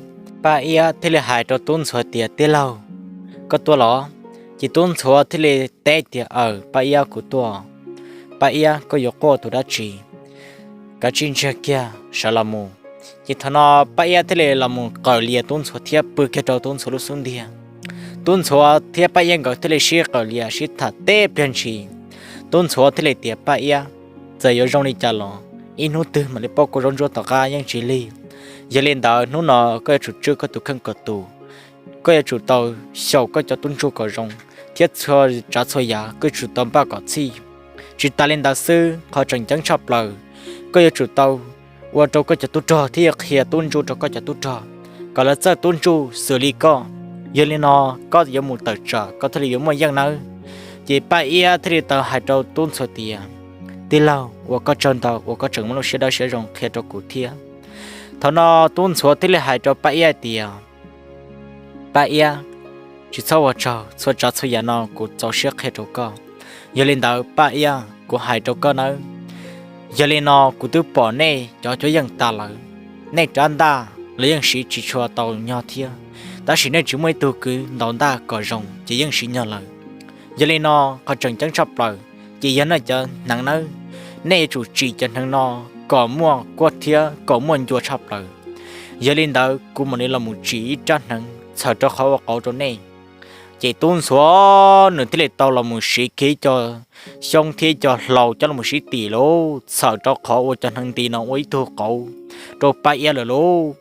Paj Iab thiaj li hais rau Tub Ntxhuav tias, tij laug, koj tuaj los? Ces Tub Ntxhuav thiaj li teb tias, aws Paj Iab, kuv tuaj. Paj Iab, koj yuav quaj tus dab tsi? Kav tsij ntsiag kiag sawv los mus. Ces thaum no Paj Iab thiaj li los mus qawm lias Tub Ntxhuav thiab pw kiag rau Tub Ntxhuav lub xub ntiag. Tub Ntxhuav thiab Paj Iab nkawd thiaj li sib qawm lias sib tham teb pliag ntshis. Tub Ntxhuav thiaj li tias, Paj Iab, txawm yuav zoo li cas los ib hnub twg mam li pauj koj zaub ntsuab tom qab yeej tsis lig. Yog li ntawd hnub no koj yuav tsum tswj koj tus kheej kom tus, koj yuav tsum tau xyaum koj cov tub ntsuag kom zoo, thiab txhua tsav txhua yam koj yuav tsum tau npaj kom txhij. Tsis tas li ntawd xwb, qhov tseem ceeb tshaj plaws, koj yuav tsum tau ua rau koj cov tub rog thiab yuav qhia tub ntsuj rau koj cov tub rog kom lawv txawj tub ntsuj xws li koj. Yog li no koj yuav mus tawm tsam koj thiaj li yuav muaj yeej nawb. Ces Paj Iab thiaj li tau hais rau Tub Ntxhuav tias, tij laug, ua koj tsaug ntau uas koj tseem muaj lub siab dawb siab zoo qhia rau kuv thiab. Thaum no Tub Ntxhuav thiaj li hais rau Paj Iab hais tias, Paj Iab, tsis txhob ua tsaug, txhua tsav txhua yam no kuv txaus siab qhia rau koj. Yog li ntawd Paj Iab, kuv hais rau koj nawb, yog li no kuv twb pom nej cov cuab yeej tas lawm, nej rab ntaj los yeej siv tsis tshua tau nyog thiab, tab sis nej tsis muaj ib tug kwv ntaus ntaj kom zoo ces yeej siv nyog lawm. Yog li no qhov tseem ceeb tshaj plaws ces yog nej cov hneev nawb, nej yuav tsum tsim cov hneev no kom muaj kuab thiab kom muaj ncua tshaj plaws. Yog li ntawd kuv mam li los mus tsim ib rab hneev txhawm rau qhov ua qauv rau nej. Ces Tub Ntxhuav nws thiaj li tau los mus siv kiag ib co xyoob thiab ib co hlau coj los mus sib tim lauj, txhawm rau qhov ua cov hneev nti no ua ib tug qauv rau Paj Iab lawm lauj.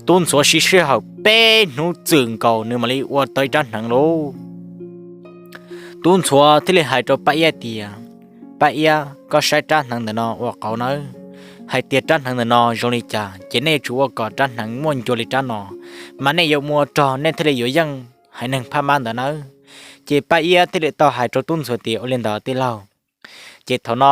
Tub Ntxhuav siv sij hawm peb hnub txwm nkaus nws mam li ua tau ib rab hneev lauj. Tub Ntxhuav thiaj li hais rau Paj Iab tias, Paj Iab, koj saib rab hneev ntawm no ua qauv nawb, hais tias rab hneev ntawm no zoo li cas ces nej yuav tsum ua kom rab hneev muaj ncua li rab no, mas nej yuav mus ua rog nej thiaj li yuav yeej haiv neeg Phaj Mab ntawd nawb. Ces Paj Iab thiaj li tau hais rau Tub Ntxhuav tias, ua li ntawd tij laug. Ces thaum no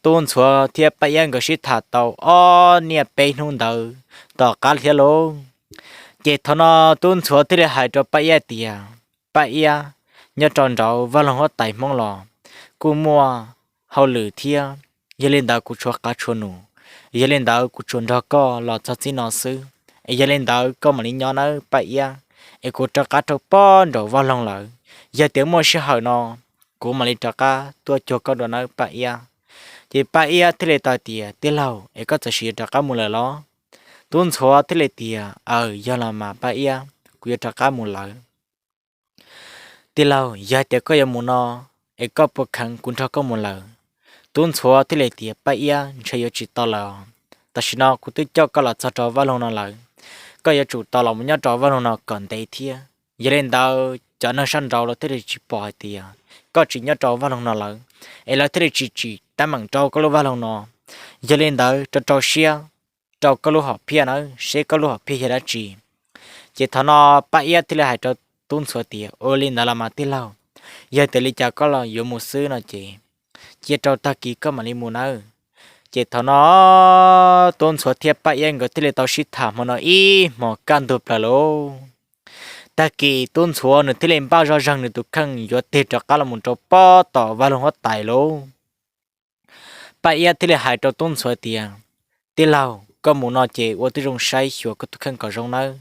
Tub Ntxhuav thiab Paj Iab nkawd sib tham tau ob niaj peb hnub ntawd tom qab thiab lauj. Ces thaum no Tub Ntxhuav thiaj li hais rau Paj Iab tias, Paj Iab, nyob rau nraud vaj loog huab tais Hmoob los kuj muaj hauj lwm thiab, yog li ntawd kuv tshuav qab tshuav num, yog li ntawd kuv tsuas nrog koj los txog txij no xwb, es yog li ntawd koj mam li nyob nawb Paj Iab, es kuv rov qab rau pob nraud vaj loog lawm. Yog tias muaj sij hawm no kuv mam li rov qab tuaj cuag koj dua nawb Paj Iab. Ces Paj Iab thiaj li tau tias, tij laug, es koj txawm sim yuav rov qab mus lawm los? Tub Ntxhuav thiaj li tias, aws, yog los mas Paj Iab, kuv yuav rov qab mus lawm. Tij laug, yog hais tias koj yuav mus no, es koj puas kheev kuv nrog koj mus lawm? Tub Ntxhuav thiaj li tias, Paj Iab, ntshe yuav tsis tau lawm. Tam sim no kuv twb coj koj los txog rau vaj loog no lawm, koj yuav tsum tau los mus nyob rau vaj loog no kom ntev thiab. Yog li ntawd cov neeg sab nraud lawv thiaj li tsis pom hais tias koj tsis nyob rau vaj loog no lawm, es lawv thiaj li tsis tsim teeb meem rau koj lub vaj loog no. Yog li ntawd rau rau siab rau koj lub hom phiaj nawb, seb koj lub hom phiaj yog dab tsi. Ces thaum no Paj Iab thiaj li hais rau Tub Ntxhuav tias, Ua li ntawd los mas tij laug, yog tias li cas koj los yuav mus xwb no ces cia rau tag kis koj mam li mus nawb. Ces thaum no Tub Ntxhuav thiab Paj Iab nkawd thiaj li tau sib tham hmo no ib hmos kaj ntug plaws lauj. Tag kis Tub Ntxhuav nws thiaj li npaj zoj zeeg nws tus kheej yuav tig rov qab los mus rau pob tom vaj loog huab tais lauj. Paj Iab thiaj li hais rau Tub Ntxhuav tias, Tij laug, koj mus no ces ua tib zoo saib xyuas koj tus kheej kom zoo nawb,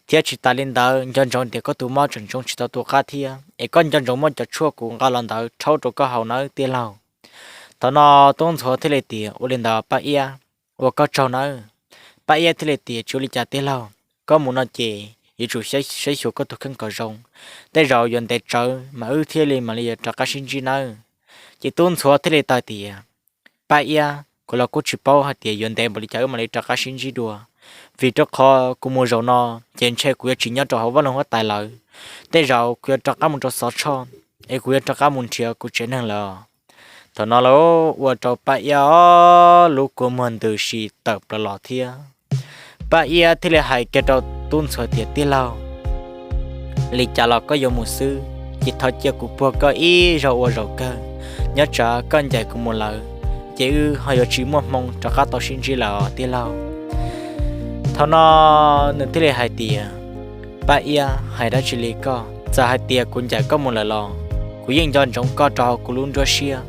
thiab tsis tas li ntawd nco ntsoov tias koj tus mob tseem ntsoov tsis tau tu qab thiab, es koj nco ntsoov muab cov tshuaj kuv nqa los ntawd rhaub rau koj haus nawb tij laug. Thaum no Tub Ntxhuav thiaj li tias, Ua li ntawd Paj Iab, ua koj tsaug nawb. Paj Iab thiaj li tias, Tsis ua li cas tij laug, koj mus no ces yuav tsum saib xyuas koj tus kheej kom zoo, tej zaum yuav ntev tsawv mas wb thiaj li mam li yuav rov qab sib ntsib nawb. Ces Tub Ntxhuav thiaj li teb tias, Paj Iab, kuv los kuj tsis paub hais tias yuav ntev npaum li cas wb mam li rov qab sib ntsib dua, vim rau qhov kuv mus zaum no ces ntshe kuv yuav tsis nyob rau hauv vaj loog huab tais lawm, tej zaum kuv yuav rov qab mus rau Xov Tshoj, es kuv yuav rov qab mus nrhiav kuv tsev neeg lawm. Thaum no los ua rau Paj Iab lub kua muag ntws si tawm plaws los thiab. Paj Iab thiaj li hais kiag rau Tub Ntxhuav tias, Tij laug, li cas los koj yuav mus xwb, ces thov cia kuv puag koj ib zaug ua zaum kawg, nyob tsam koj ncaim kuv mus lawm, ces wb ho yuav tsis muaj hmoo rov qab tau sib ntsib lawm tij laug. Thaum no nws thiaj li hais tias, Paj Iab, hais dab tsi li koj, txawm hais tias kuv ncaim koj mus lawm los kuv yeej nco ntsoov koj rau hauv kuv lub nruab siab.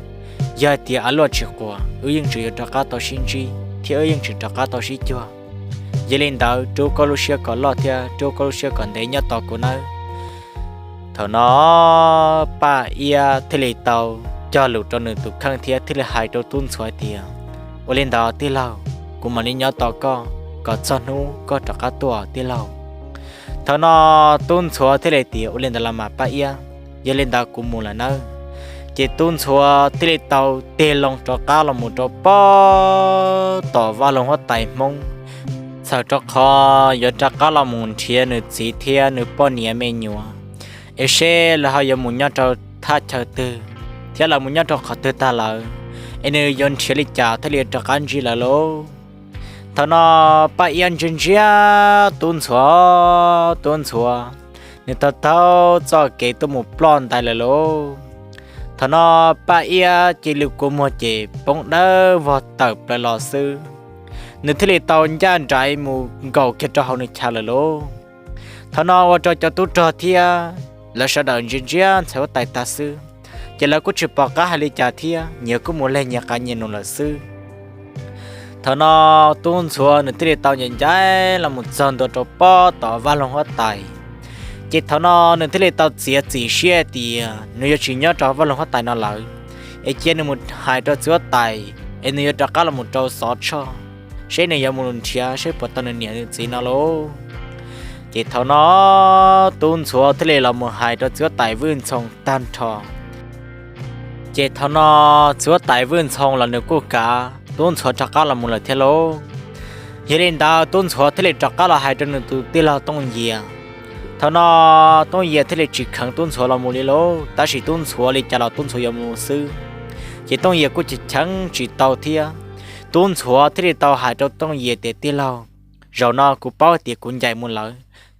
Yog hais tias av luaj tsis quas wb yeej tseem yuav rov qab tau sib ntsib thiab wb yeej tseem rov qab tau sib cuag. Yog li ntawd rub koj lub siab kom loj thiab rub koj lub siab kom ntev nyob tos kuv nawb. Thaum no Paj Iab thiaj li tau cog lus rau nws tus kheej thiab thiaj li hais rau Tub Ntxhuav tias, Ua li ntawd tij laug, kuv mam li nyob tos koj kom txog hnub koj rov qab tuaj tij laug. Thaum no Tub Ntxhuav thiaj li tias, Ua li ntawd los mas Paj Iab, yog li ntawd kuv mus lawm nawb. Ces Tub Ntxhuav thiaj li tau tig loo rov qab los mus rau pob tom vaj loog huab tais Hmoob, txhawm rau qhov yuav rov qab los mus nrhiav nws txiv thiab nws poj niam me nyuam, es seb lawv ho yuav mus nyob rau thaj chaw twg thiab lawv mus nyob rau qhov twg tag lawm, es nws yuav nrhiav li cas thiaj li rov qab ntsib lawv lauj. Thaum no Paj Iab ntsia ntsia Tub Ntxhuav, Tub Ntxhuav, nws taug taug txoj kev tuaj mus ploj ntais lawm lauj. Thaum no Paj Iab cia li kua muag ces poob dawb vog tawm plaws los xwb. Nws thiaj li tau ncaj nraim mus nkaum kiag rau hauv nws chav lawm lauj. Thaum no ua rau cov tub rog thiab lawv sawv daws ntsia ntsia ntxhais huab tais tag xwb, ces lawv kuj tsis pom qab hais li cas thiab, nyias kuj mus leg nyias qav nyias num lawm xwb. Thaum no Tub Ntxhuav nws thiaj li tau ncaim ncaim los mus txog ntua rau pob tom vaj loog huab tais. Ces thaum no nws thiaj li tau txiav txim siab tias nws yuav tsis nyob rau vaj loog huab tais no lawm, es cia nws mus hais rau txiv huab tais es nws yuav rov qab los mus rau Xov Tshoj, seb nws yuav mus nrhiav seb puas tau nws niam nws txiv no lauj. Ces thaum no Tub Ntxhuav thiaj li los mus hais rau txiv huab tais Vwj Ntxhoo tag nrho. Ces thaum no txiv huab tais Vwj Ntxhoo los nws kuj kav Tub Ntxhuav rov qab los mus lawm thiab lauj. Yog li ntawd Tub Ntxhuav thiaj li rov qab los hais rau nws tus tij laug Tooj Yias. Thaum no Tooj Yias thiaj li tsis kheev Tub Ntxhuav los mus li lauj, tab sis Tub Ntxhuav li cas los Tub Ntxhuav yuav mus xwb, ces Tooj Yias kuj tsis cheev tsis tau thiab. Tub Ntxhuav thiaj li tau hais rau Tooj Yias tias, Tij laug, zaum no kuv paub tias kuv ncaim mus lawm,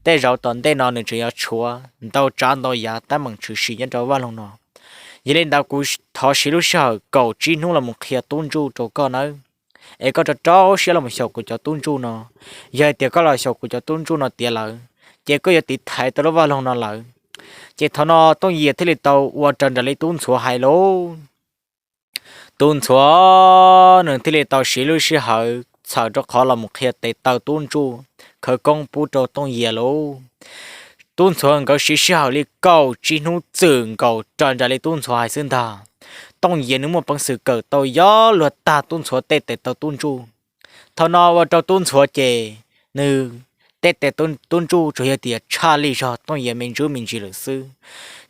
tej zaum tom ntej no nws tseem yuav tshuav ntau tsav ntau yav teeb meem tshwm sim nyob rau vaj loog no. Yog li ntawd kuv thov siv lub sij hawm kaum tsib hnub los mus qhia tub ntsuj rau koj nawb, es koj rau rau siab los mus xyaum kuv cov tub ntsuj no. Yog hais tias koj los xyaum kuv cov tub ntsuj no tiav lawm, ces koj yuav tiv thaiv tau lub vaj loog no lawm. Ces thaum no Tooj Yias thiaj li tau ua raws nraim li Tub Ntxhuav hais lauj. Tub Ntxhuav nws thiaj li tau siv lub sij hawm txhawm rau qhov los mus qhia tes taw tub ntsuj khawv koob pub rau Tooj Yias lauj. Tub Ntxhuav nkawd siv sij hawm li kaum tsib hnub txwm nkaus raws nraim li Tub Ntxhuav hais xwb ntag. Tooj Yias nws muaj peev xwm kawm tau yog luag tag Tub Ntxhuav tej tes taw tub ntsuj. Thaum no ua rau Tub Ntxhuav ces nws tej tes tub ntsuj tsuas yog tias tshaj lij zog Tooj Yias me ntsuj me ntsis lawm xwb,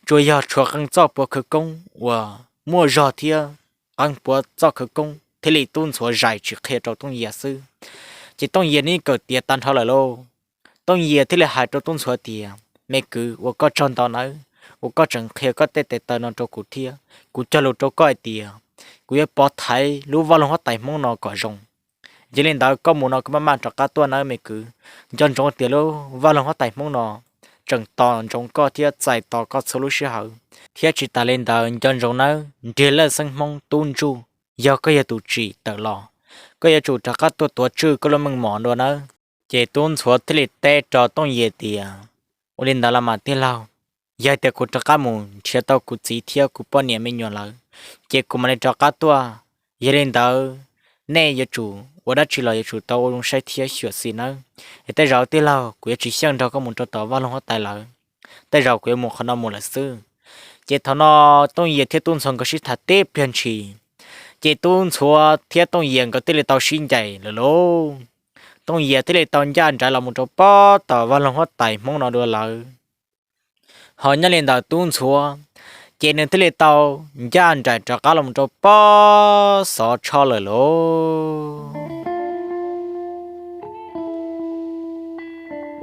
tsuas yog tshuav qee txoj puav khawv koob uas muaj zog thiab qee puav txoj khawv koob thiaj li Tub Ntxhuav zais tsis qhia rau Tooj Yias xwb. Ces Tooj Yias nws kawm tiav tag nrho lawm lauj. Tooj Yias thiaj li hais rau Tub Ntxhuav tias, Me kwv, ua koj tsaug ntau nawb, uas koj tseem qhia koj tej tes taw no rau kuv thiab. Kuv cog lus rau koj hais tias kuv yuav pov thaiv lub vaj loog huab tais Hmoob no kom zoo. Yog li ntawd koj mus no koj maj maj rov qab tuaj nawb me kwv. Nco ntsoov tias lub vaj loog huab tais Hmoob no tseem tos ntsoov koj thiab txais tos koj txhua lub sij hawm. Thiab tsis tas li ntawd nco ntsoov nawb nriag lawj xeeb Hmoob tub ntsuj, yog koj yog tus tsim tawm los, koj yuav tsum rov qab tuaj tuav tswj koj lub meej mom dua nawb. Ces tub ntxhuav thiaj li teb rau Tooj Yias tias, ua li ntawd los mas tij laug, yog tias kuv rov qab mus nrhiav tau kuv txiv thiab kuv poj niam me nyuam lawm, ces kuv mam li rov qab tuaj. Yog li ntawd nej yuav tsum ua dab tsi los yuav tsum tau ua zoo saib thiab xyuam xim nawb. Es tej zaum tij laug kuv yuav tsis xyeej nrog koj mus rau tom vaj loog huab tais lawm, tej zaum kuv yuav mus qhov no mus lawm xwb. Ces thaum no Tooj Yias thiab tub ntxhuav nkawd sib tham tib pliag ntshis, ces tub ntxhuav thiab Tooj Yias nkawd thiaj li tau sib ncaim lawm lauj. Tooj Yias thiaj li tau ncaj nraim los mus rau pob tom vaj loog huab tais Hmoob no dua lawm. Ho nyob li ntawd tub ntxhuav, ces nws thiaj li tau ncaj nraim rov qab los mus rau pob xov tsho lawm lauj.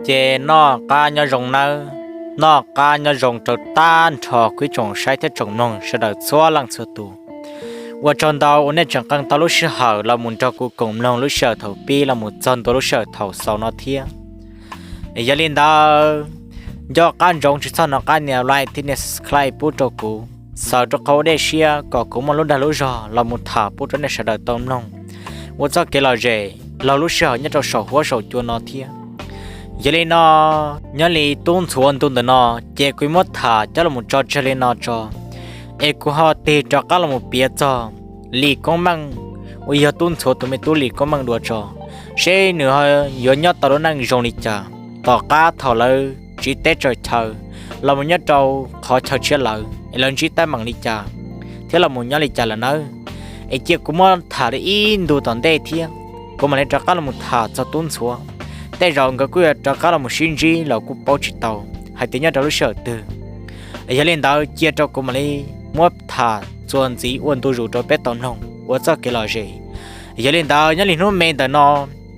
Ces noj qab nyob zoo nawb, noj qab nyob zoo rau tag nrho kuv ib tsoom saib thiab tsoom mloog sawv daws txhua leej txhua tus. Ua tsaug ntau uas nej tseem qee tau lub sij hawm los mus nrog kuv koom mloog lub sij hawm thaum pib los mus txog ntua lub sij hawm thaum xaus no thiab. Yog li ntawd, nco qab ntsoov tsis txhob nco qab nias like thiab nias subscribe pub rau kuv, xaws rau qhov ua dej siab kom kuv muaj lub dag lub zog los mus tham pub rau nej sawv daws tau mloog ua txoj kev lom zem laug lub sij hawm nyob rau saum huab saum cua no thiab. Yog li no, nyob li tub ntxhuav ntu ntawm no, ces kuv muab tham coj los tso tseg li no tso, es kuv ho tig rov qab los mus piav txog Lis Koob Meej uas yog tub ntxhuav tus me tub Lis Koob Meej dua tso, seb nws yuav nyob tau lub neej zoo li cas tom qab thaum lawv tsiv teb tsaws chaw los mus nyob rau qhov chaw tshiab lawm es lawv ntsib teeb meem li cas thiab los mus nyob li cas lawm nawb. Es cia kuv muab tham li ib ntu tom ntej thiab, kuv mam li rov qab los mus tham txog tub ntxhuav. Tej zaum nkawd kuj yuav rov qab los mus sib ntsib los kuj paub tsis tau hais tias nyob rau lub sij hawm twg. Yog li ntawd cia rau kuv mam li muab tham txuas ntxiv ua ntu zus rau peb tau mloog ua txoj kev lom zem. Yog li ntawd nyob li hnub me ntawm no,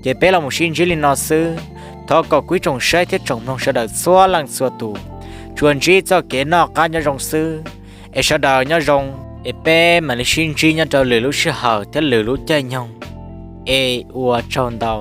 ces peb los mus sib ntsib li no xwb. Thov kom kuv ib tsoom saib thiab tsoom mloog sawv daws txhua leej txhua tus tsuas ntsib txoj kev noj qab nyob zoo xwb. Es sawv daws nyob zoo, es peb mam li sib ntsib nyob rau lwm lub sij hawm thiab lwm lub caij nyoog. Es ua tsaug ntau.